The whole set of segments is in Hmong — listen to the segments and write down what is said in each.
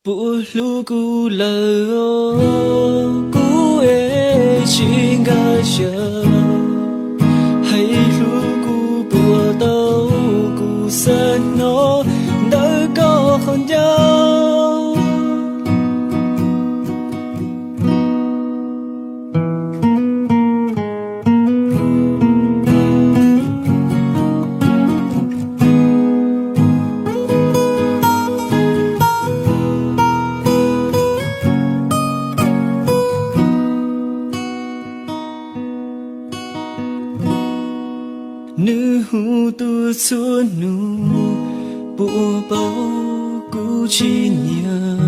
Puas hlub kuv lawm os, kuv es tsis nkag siab. Hais hlub kuv puas tau, kuv xav hnov ntawm koj qhov ncauj. Nws hu tuaj txhua hnub, puas paub kuv tsis nyiam.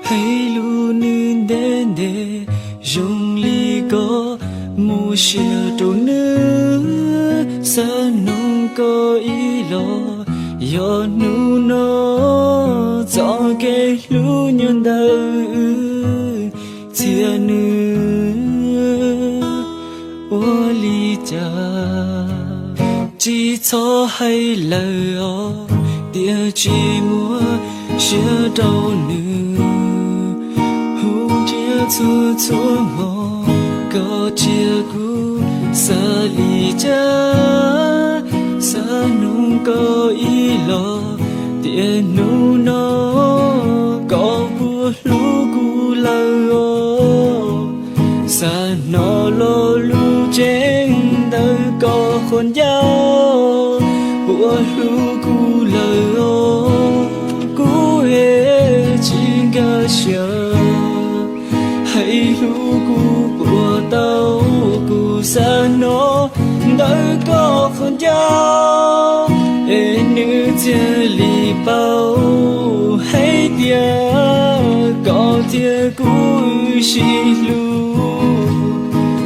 Hais lus nws ntev ntev zoo li koj muaj siab rau nws. Xav noog koj ib los, yog hnub no txoj kev hlub nyuag ntawd wb txhiam nws ua li cas. Tsis txhob hais lawm os, tias tsis muaj siab rau nws. Hu nrhiav txhua txhua hmo, koj tsis kuv xav li cas. Xav noog koj ib los, tias hnub no koj puas hlub kuv lawm os. Xav hnov lo lus tseeb ntawm koj qhov ncauj. Puas hlub kuv lawm os, kuv es tsis nkag siab. Hais hlub kuv puas tau, kuv xav hnov ntawm koj qhov ncauj. Es nws thiaj li paub hais tias koj thiab kuv wb sib hlub.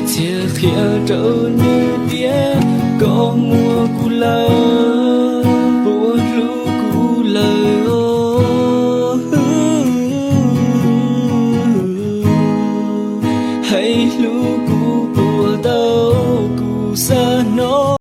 Txhiaj qhia rau nws tias koj muaj kuv lawm.